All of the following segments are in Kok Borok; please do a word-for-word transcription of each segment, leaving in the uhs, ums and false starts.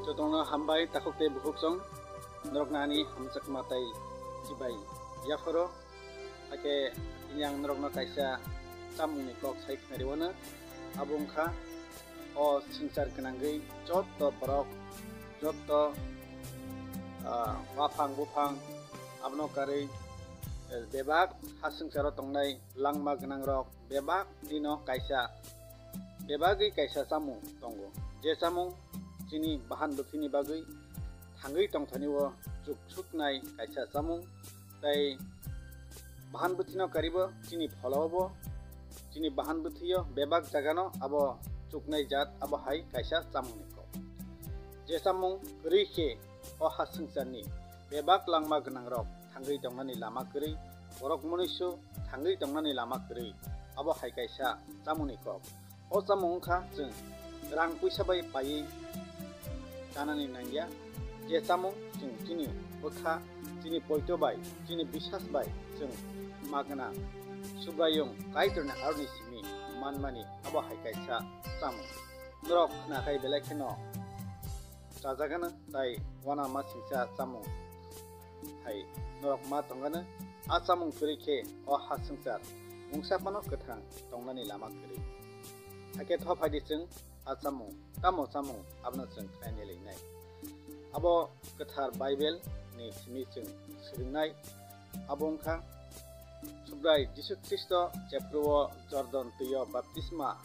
Jotono hambai, takhuk tei bukhuk chwng, norokno ani hamjakma tei chibai yapharo. Hakhe tini ang norokno kaisa chamungni kok sai khnariwano. Abo wngkha o swngchar gwnangwi jotto borok, jotto, ah, waphang buphang, abono karwi, eh, bebak ha swngcharo tongnai langma gwnangrok bebak nino kaisa, bebagwi kaisa chamung tongo. Je chamung chini bahan bwthwini bagwi thangwi tongthani o chuksuknai kaisa chamung, tei bahan bwthwino karibo chini pholao bo, chini bahan bwthwio bebak jagano abo chuknai jat, abo hai kaisa chamungni kok. Je chamung kwrwi khe o ha swngcharni bebak langma gwnangrok thangwi tongnani lama kwrwi, borok munuisu thangwi tongnani lama kwrwi, abo hai kaisa chamungni kok. O chamung wngkha chwng rang puisa bai paiwi chanani nangya. Je chamung chwng chini bwkha, chini poito bai, chini bisas bai chwng ma gwnang Subraiyung Kaitorni aroni simi manmani, abo hai kaisa chamung. Norok khna khai belai kheno chajagano, tai uanama singcha chamung hai norok ma tongano. A chamung kwrwi khe o ha swngchar mungsa phano kwthang tongnani lama kwrwi. Hakhe tho phaidi chwng a chamung, tamo chamung, abono chwng khlainai lainai. Abo kwthar Bible ni simi chwng swrwngnai. Abo wngkha Subrai Jisu Khristo jephru o Jordan twio baptisma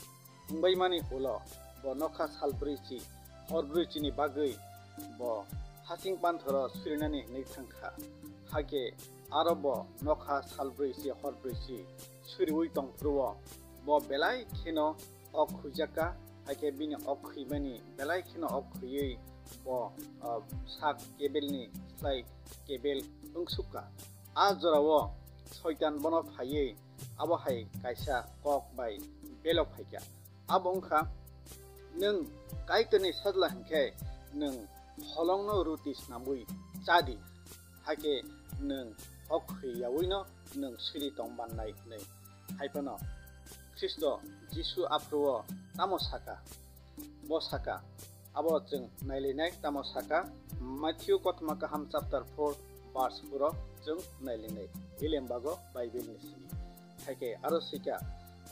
wngbaimani ulo bo nokha sal brwichi hor brwichini bagwi bo hasing panthoro surinani hwnwi thangkha. Hakhe aro bo nokha sal brwichi hor brwichi suriwi tongphuru-o bo belai kheno ok khuijakha. Hakhe bini ok khuimani belai kheno ok khuiwi bo, ah, sak kebelni slai kebel wngsukha. A jorao Soitan bono phaiwi abo hai kaisa kok bai belok phaikha. Abo wngkha, nwng Kaitorni sajla hinkhe nwng holongno ruti snamwi cha di, hakhe nwng ok khuiyawino nwng siri tong mannai hwnwi. Hai phano Khristo Jisu aphuru-o tamo saka? Bo saka, abo chwng nailainai tamo saka, Matthew kothoma kaham chapter four verse four o chwng nailainai, Ilembago Bible ni simi. Hakhe aro swikha,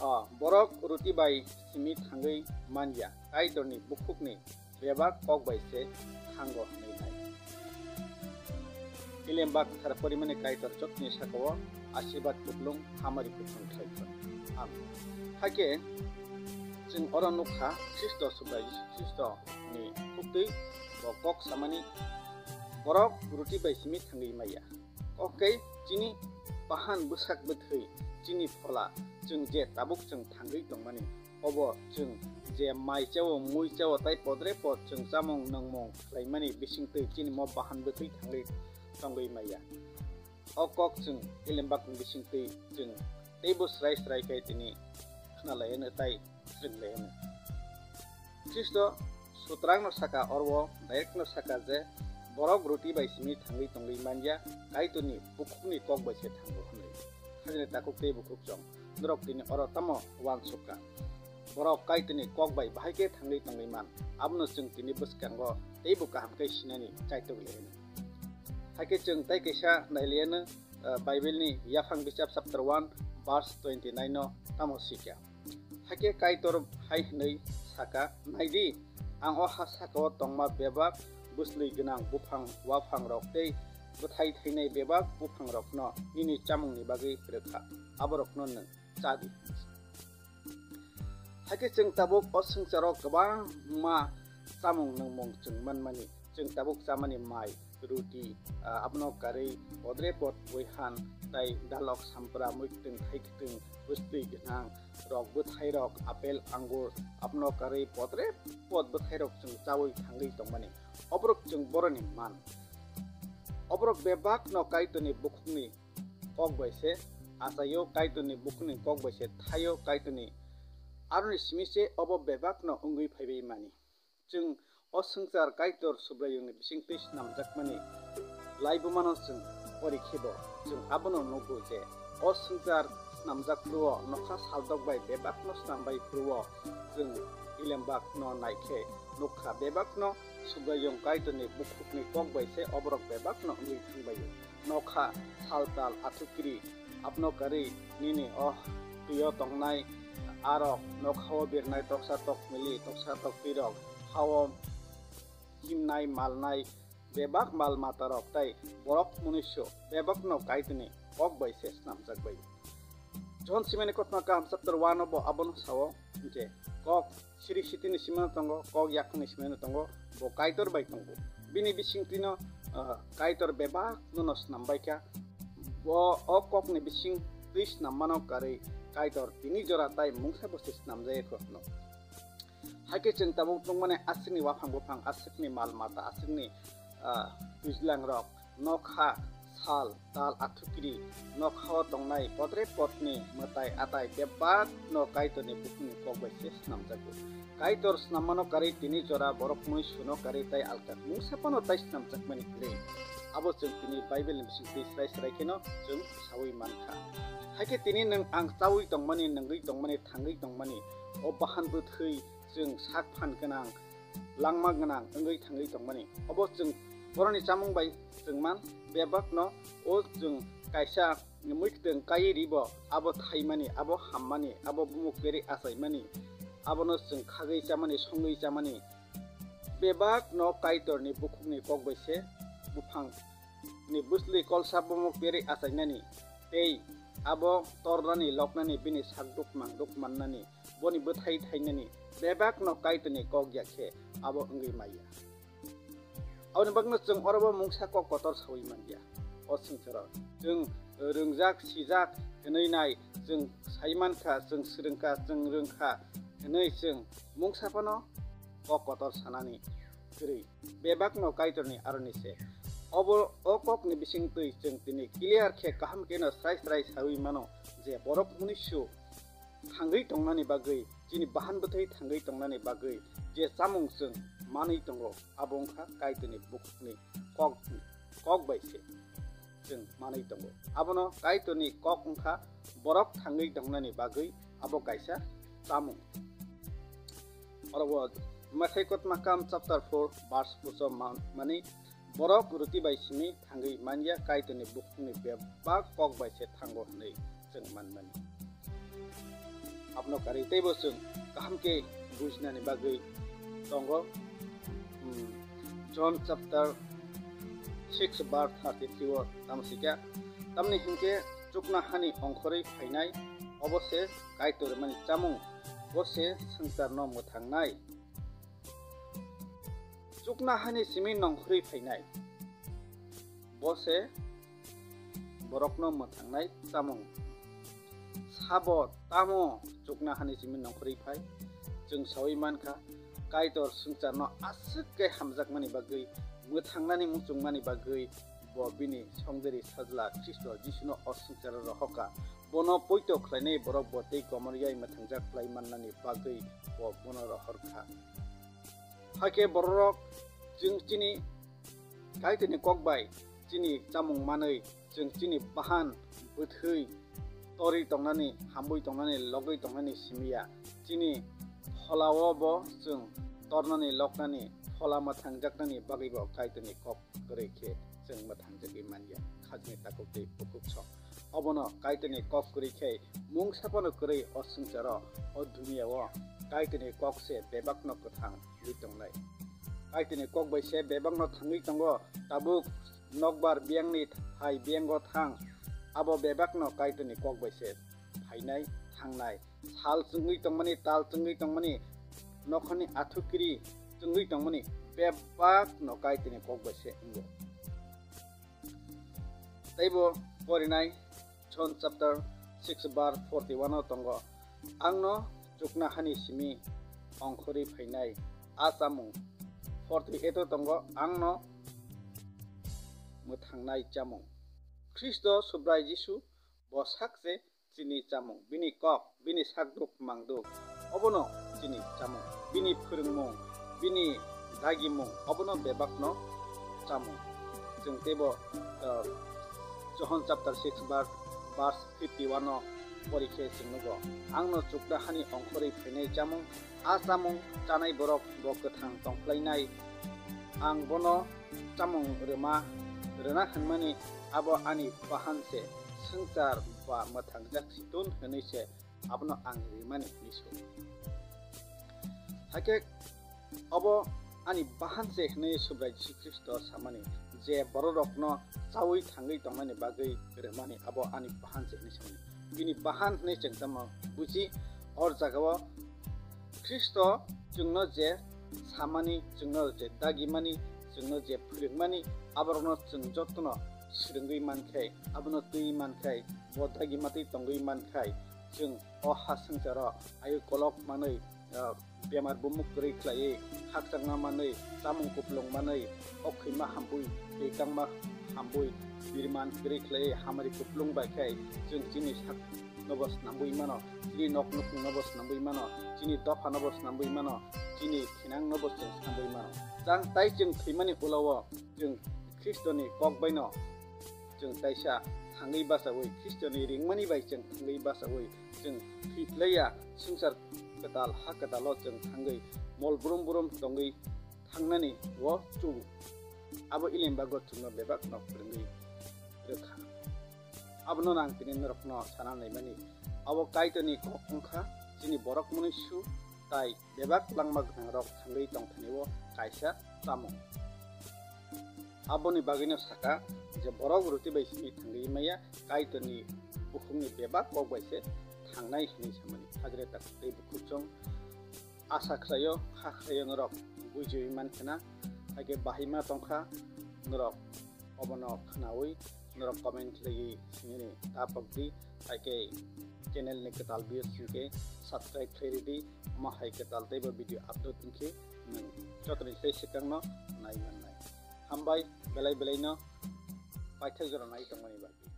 o borok ruti bai simi thangwi manya, Kaitorni bukhukni bebak kok bai se thango hwnwi nai. Ilembak thar porimani Kaitor jotoni sakao asirbat kuplung, hamari kuplung khlai thung. Amen. Hakhe chwng oro nukha Khristo Subrai Jisu Khristo ni khuktwi bo kok samani, borok ruti bai simi thangwi maya. Kok khe chini bahan bwsak bwthwi, chini phola, chwng je tabuk chwng thangwi tongmani, obo chwng je mai chao, mui chao, tai podre pod chwng chamung nungmung khlaimani bisingtwi chini mo bahan bwthwi thangwi tongwi maya. O kok chwng Ilembakni bisingtwi chwng teibo srai srai khe tini khnalaiano tai swrwnglaino. Khristo sutrangno saka, oro direct no saka je, borok ruti bai simi thangwi tongwi manya, Kaitorni bukhukni kok bai se thango hwnwi. Hakhe takhuk tei bukhuk chwng, norok tini oro tamo uansukha? Borok Kaitorni kok bai bahai khe thangwi tongwi man, abono chwng tini bwskango teibo kaham khe sinani kaitor le hino. Hakhe chwng tai kaisa nailiyano, ah, Bible ni Yaphang Bichap chapter one verse twenty nine no tamo sikha. Hakhe Kaitor hai hwnwi saka, "Nai di, ang o ha saka-o tongma bebak bwslwi gwnang buphang, uaphangrok tei bwthai thainai bebak buphangrokno nini chamungni bagwi rwkha, aborokno nwng cha di." Hakhe chwng tabuk o swngcharo kwbangma chamung nungmung chwng manmani, chwng tabuk chamani mai, ruti, ah, abono karwi, podre pod buihan, tai dalok, sampra, muikwtwng, thaikwtwng, bwstwi gwnang rok, bwthairok, apel, angur, abono karwi podre pod bwthairok chwng chaui thangwi tongmani. Oborok chwng boroni man. Oborok bebakno Kaitorni bukhukni kok bai se achaio, Kaitorni bukhukni kok bai se thaio, Kaitorni aroni simi se obo bebakno wngwi phaibai mani. Chwng o swngchar Kaitor Subraiyungni bisingtwi snamjakmani laibumano chwng pori khe bo, chwng abono nugo je o swngchar snamjak phuru-o, nokha saldok bai bebakno snam bai phuru-o, chwng William Buck no naikhe nukha, bebakno Subraiyung Kaitorni bukhukni kok bai se oborok bebakno wngwi thangbaio. Nokha, sal tal, athukiri, abno karwi nini o twio tongnai arok, nokhao birnai toksa tokmili, toksa toktwirok, hao himnai malnai, bebak mal matarok tei borok munuisu bebakno Kaitorni kok bai se snamjak bai. John simani kotma kaham chapter one o bo abono sao je kok siri sitini simano tongo, kok yakhungni simano tongo, bo Kaitor bai tongo. Bini bisingtwino, ah, Kaitor bebak nono snambaikha. Bo o kokni bisingtwi snammano karwi Kaitor tini jora tai mungsa bo se snamjaya kho hwno. Haikhe chwng tabuk tongmani aswkni waphang buphang, aswkni mal mata, aswkni, ah, twijlangrok, nokha, sal, tal, athukiri, nokhao tongnai podre podni mwtai atai bebakno Kaitorni bukhukni kok bai se snamjago. Kaitor snammano karwi tini jora borok munuisuno karwi tai alka mungsa phano tai snamjakmani kwrwi. Abo chwng tini Bible ni bisingtwi srai srai kheno chwng sawi mankha. Haikhe tini nwng ang chawi tongmani, nungwi tongmani, thangwi tongmani, o bahan bwthwi chwng sak phan gwnang, langma gwnang wngwi thangwi tongmani. Obo chwng boroni chamung bai chwng man, bebakno o chwng kaisa muikwtwng kaiwi ribo, abo thaimani, abo hammani, abo bumuk berwi achaimani, abono chwng khagwi chamani, songwi chamani. Bebakno Kaitorni bukhukni kok bai se buphangni bwsli kolsa bumuk berwi achainani tei abo tornani loknani bini sakduk mangduk mannani, boni bwthai thainani bebakno Kaitorni kok ya khe abo wngwi maya. Aboni bagwino chwng oro bo mungsa kok kotor sawi manya. O swngcharo chwng rwngjak, sijak hwnwi nai, chwng sai mankha, chwng swrwngkha, chwng rwngkha hwnwi chwng mungsa phano kok kotor sanani kwrwi. Bebakno Kaitorni aroni se. Obo o kokni bisingtwi chwng tini clear khe kaham kheno srai srai sawi mano je borok munuisu thangwi tongnani bagwi, chini bahan bwthai thangwi tongnani bagwi je chamung chwng manwi tongo, abo wngkha Kaitorni bukhukni kok, kok bai se chwng manwi tongo. Abono Kaitorni kok wngkha borok thangwi tongnani bagwi abo kaisa chamung. Oro bo Mathai kotma kam chapter four verse four o man-, mani borok ruti bai simi thangwi manya, Kaitorni bukhukni bebak kok bai se thango hwnwi chwng manmani. Abno karwi teibo chwng kaham khe bujinani bagwi tongo. Hmm, John chapter six verse thirty-three o tamo sikha, tamni hinkhe chuknohani ongkhorwi phainai obo se Kaitor mani chamung, bo se swngcharno mwthangnai. Chuknohani simi nongkhorwi phainai, bo se borokno mwthangnai chamung. Sabo tamo chuknohani simi nongkhorwi phai? Chwng sawi mankha, Kaitor swngcharno aswk khe hamjakmani bagwi, mwthangnani muchungmani bagwi bo bini songdiri sajla Khristo Jisuno o swngcharo rohorkha. Bono poito khlainai borok bo tei gomor yai mwthangjak khlai mannani bagwi bo bono rohorkha. Hakhe bororok chwng chini Kaitorni kok bai chini chamung manwi chwng chini bahan bwthwi torwi tongnani, hamwi tongnani, logwi tongnani simiya. Chini pholao bo chwng tornani, loknani, phola mwthangjaknani bagwi bo Kaitorni kok kwrwi khe chwng mwthangjagwi manya, khajni takhuk tei bukhuk song. Obono Kaitorni kok kwrwi khe mungsa phano kwrwi o swngcharo, o duniya-o Kaitorni kok se bebakno kwthang wngwi tongnai. Kaitorni kok bai se bebakno thangwi tongo, tabuk nokbar biyangni hai biyango thang, abo bebakno Kaitorni kok bai se phainai, thangnai. Sal chwngwi tongmani, tal chwngwi tongmani, nokhorni athukiri chwngwi tongmani, bebakno Kaitorni kok bai se wngo. Teibo porinai John chapter six verse forty-one o tongo, "Angno chuknohani simi ongkhorwi phainai a chamung." Forty-eight o tongo, "Angno mwthangnai chamung." Khristo Subrai Jisu bo sak se chini chamung, bini kok, bini sakduk mangduk, obono chini chamung, bini phwrwngmung, bini dagimung, obono bebakno chamung. Chwng teibo, uh, Johon chapter six verse, verse fifty-one o pori khe chwng nugo. Angno chukda hani ongkhorwi phainai chamung, a chamung chanai borok bo kwthang tongphlainai. Ang bono chamung rwma, rwna hwnmani abo ani bahan se, swngchar ba mwthangjak situn hwnwi se abono ang rimani hwnwi su. Hakhe obo ani bahan se hwnwi Subrai Jisu Khristo samani, je bororokno chaui thangwi tongnani bagwi rwmani, abo ani bahan se hwnwi samani. Bini bahan hwnwi chwng tamo buji, or jagao Khristo chwngno je samani, chwngno je dagimani, chwngno je phwrwngmani, aborokno chwng jotono swrwngwi mankhai, abono twi mankhai, bo dagima twi tongwi mankhai, chwng o ha swngcharo ayu kolok manwi, ah, bemar bumuk kwrwi khlaiwi, khakchangma manwi, chamung kuplung manwi, okhwima hambwi, tei kangma hambwi, biriman kwrwi khlaiwi, hamari kuplung bai khai chwng chini sak nobo snambwi mano, chini nok nukhung nobo snambwi mano, chini dopha nobo snambwi mano, chini thinang nobo chwng snambwi mano. Chang tai chwng thwimani ulo o chwng Khristoni kok baino chwng taisa thangwi bachaui, Khristoni ringmani bai chwng thangwi bachaui, chwng thwi phlaiya, swngchar kwtal, ha kwtalo chwng thangwi mol brum brum tongwi thangnani o chubu. Abo ilim bago chwngno bebak nok phwrwngwi rwkha. Abono ang tini norokno sana naimani, abo Kaitorni kok wngkha, chini borok mwnwi su tai bebak langma gwnangrok thangwi tongthani o kaisa chamung. Aboni bagwino saka je borok roti bai simi thangwi maya, Kaitorni bukhukni bebak kok bai se thangnai hinwi samani. Hagre tak tei bukhuk chwng asa khlaio, kha khlaio norok bujiwi mankhana, haikhe bahima tongkha norok obono khnaui norok comment khlaiwi singini ta pokdi, haikhe channel ni kwtal views hinkhe subscribe khlai ridi, omo hai kwtal teibo video upload hinkhe nwng jotoni tei swkangno nai mannai. Hambai belai belaino paithak jora nai tongmani bagwi.